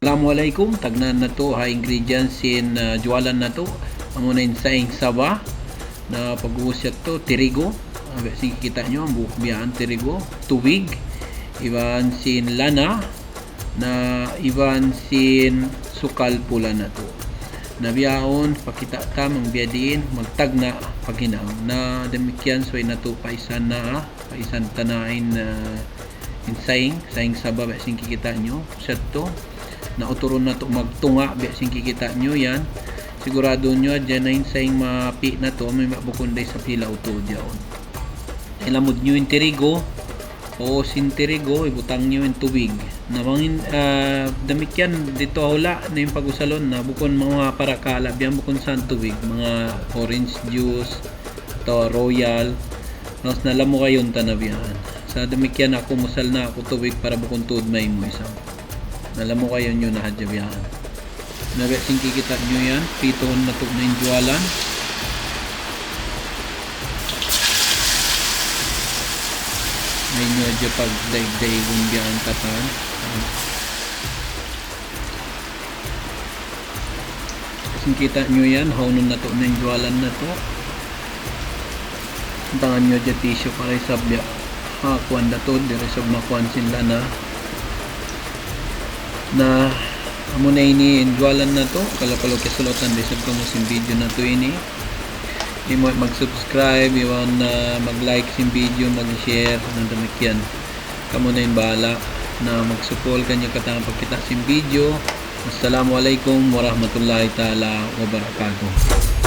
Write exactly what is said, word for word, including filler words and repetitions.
Assalamualaikum, tagnaan natu' ha ingredients sin, ah, juwalan natu'. Amuna in saing saba, na pag-ubus yadtu, tirigu. Ah, biya' sin kikita' niyu, hambuuk biya' yan tirigu, tubig, iban sin lana, na iban sin sukal pula natu'. Na bihaun, pakita' ta bang biyadiin magtagna' paghinang. Na damikkiyan subay natu' paisan na, paisan ta na in, ah, in saing, saing saba biya' sin kikita' niyu. Sa' yadtu, na uturun natu' magtunga' biya' sin kikita' niyu yan. Siguradun niyu hadja na in saing mapi' natu', amu in bukun da isab hilaw tuud yaun. Ilamud niyu in tirigu, o sin tirigu, ibutang niyu in tubig. Na bang in, ah, damikkiyan didtu ha hula' na in pag-usalun na bukun manga parakala', biya' yan bukun sa in tubig, manga orange juice, atawa Royal, na, na lamukayun ta na biya' yan. Sa' damikkiyan aku, umusal na aku tubig para bukun tuud maymu isab. Na lamukayun niyu na hadja biya' yan. Na biya' sin kikita' niyu yan, prituhun natu' na in juwalan. Ayaw niyu hadja pagdaig-daigun biya' yan katan. Biya' sin kikita' niyu yan, haunun natu' na in juwalan natu'. Butangan niyu hadja tissue para isab biya' ha kuwan natu', di' da isab makuwan sin lana. Na, amuna ini in juwalan natu', kalu-kalu kasulutan da isab kamu sin video natu' ini. Di' mu mag-subscribe, iban, ah, mag-like sin video, mag-share, na damikkiyan. Kamu na in bahala' na magsukul kaniyu katan pagkita' sin video. Assalamualaikum warahmatullahi ta'ala wabarakatuh.